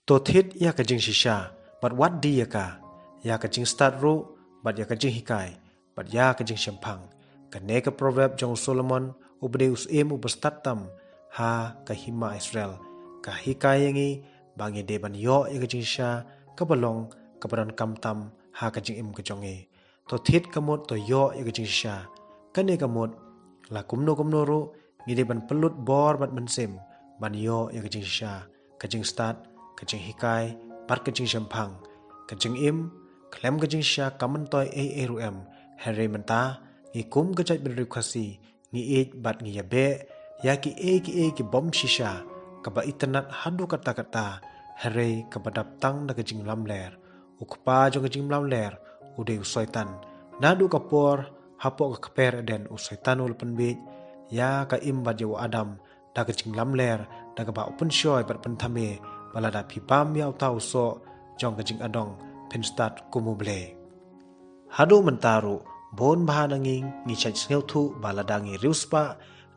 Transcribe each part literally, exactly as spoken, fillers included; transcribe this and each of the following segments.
To thied ïa ka jingshisha, bad wat die ïa ka, ïa ka jingstad ruh, bad ïa ka jinghikai, bad ïa ka jingshemphang. Kane ka proverb jong u Solomon, u ba dei u syiem u ba stad tam ha ka hima Israel, ka hikai ïa ngi ba ngi dei ban ïoh ïa ka jingshisha kaba long, kaba donkam tam ha ka jingim ka jong ngi. To thied ka mut, to ïoh ïa ka jingshisha. Kane ka mut, la kumno kumno ruh, ngi dei ban pynlut bor bad mynsiem ban ïoh ïa ka jingshisha, ka jingstad, ka jinghikai, bad ka jingshemphang. Ka jingim khlem ka jingshisha kam myntoi ei ei ruh em. Hynrei mynta, ngi kum ka jaitbynriew Khasi, ngi ïeit bad ngi ïabeh ïa kiei kiei ki bym shisha, kaba itynnad haduh katta katta, hynrei kaba dap tang da ka jinglamler. U kpa jong ka jinglamler u dei u Soitan. Naduh ka por hapoh ka kper Eden, u Soitan u la pynbiej ïa ka Im bad ïa u Adam da ka jinglamler, da kaba u pynshoi bad pynthame ba lada phi bam ïa uta u soh jong ka jingadong, phin stad kum u Blei. Haduh mynta ruh, bun bha na ngi ngi shait sngewthuh ba lada ngi riewspah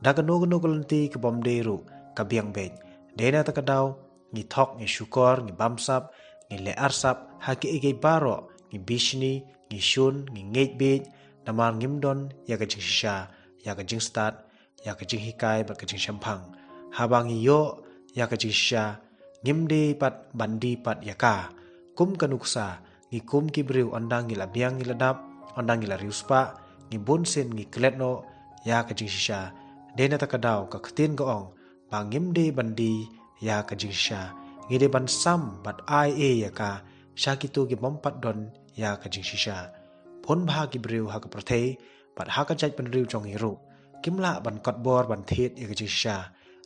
da kano kano ka lynti ka bym dei ruh, ka biang beit. Dei na kata ka daw, ngi thok, ngi shukor, ngi bamsap, ngi leh arsap ha kiei kiei baroh, ngi bishni, ngi shun, ngi ngeit bieit, namar ngim don ïa ka jingshisha, ïa ka jingstad, ïa ka jinghikai bad ka jingshemphang. Haba ngi ïoh ïa ka jingshisha, ngim dei pat ban die pat ïa ka. Kum ka nuksa, ngi kum ki briew, ynda ngi la biang, ngi la dap, ynda ngi la riewspah, ngi bunsien ngi klet noh ïa ka jingshisha. Dei na kata ka daw, ka ktien ka ong ba ngim dei ban die ïa ka jingshisha. Ngi dei ban sam bad ai ei ïa ka sha kito ki bym pat don ïa ka jingshisha. Bun bha ki briew ha ka pyrthei bad ha ka jaitbynriew jong ngi ruh kim lah ban kot bor ban thied ïa ka jingshisha,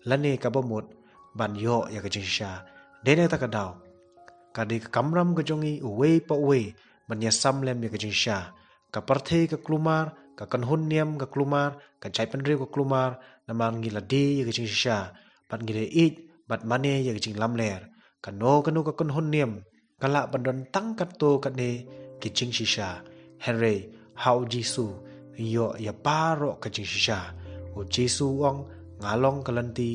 lane kaba mut ban ïoh ïa ka jingshisha. Dei na kata ka daw, ka dei ka kamram ka jong ngi uwei pa uwei ban ïasam lem ïa ka jingshisha. Ka pyrthei ka kulmar, ka kynhun niam ka kulmar, ka jaitbynriew ka kulmar, namar ngi la die ïa ka jingshisha, bad ngi la ïeit bad mane ïa ka jinglamler. Kano kano ka kynhun niam ka lah ban don tang katto katne ki jingshisha, hynrei ha u Jisu ngi ïoh ïa baroh ka jingshisha. U Jisu u ong, nga long ka lynti,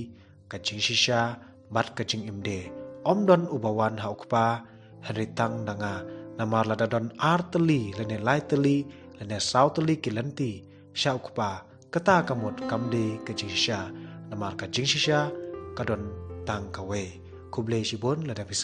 ka jingshisha bad ka jingim de. Ym don uba wan ha u Kpa hynrei tang da nga. Namar lada don ar tylli lane lai tylli lane saw tylli ki lynti sha u Kpa, kata ka mut kam dei ka jingshisha, namar ka jingshisha ka don tang kawei. Khublei shibun lada phi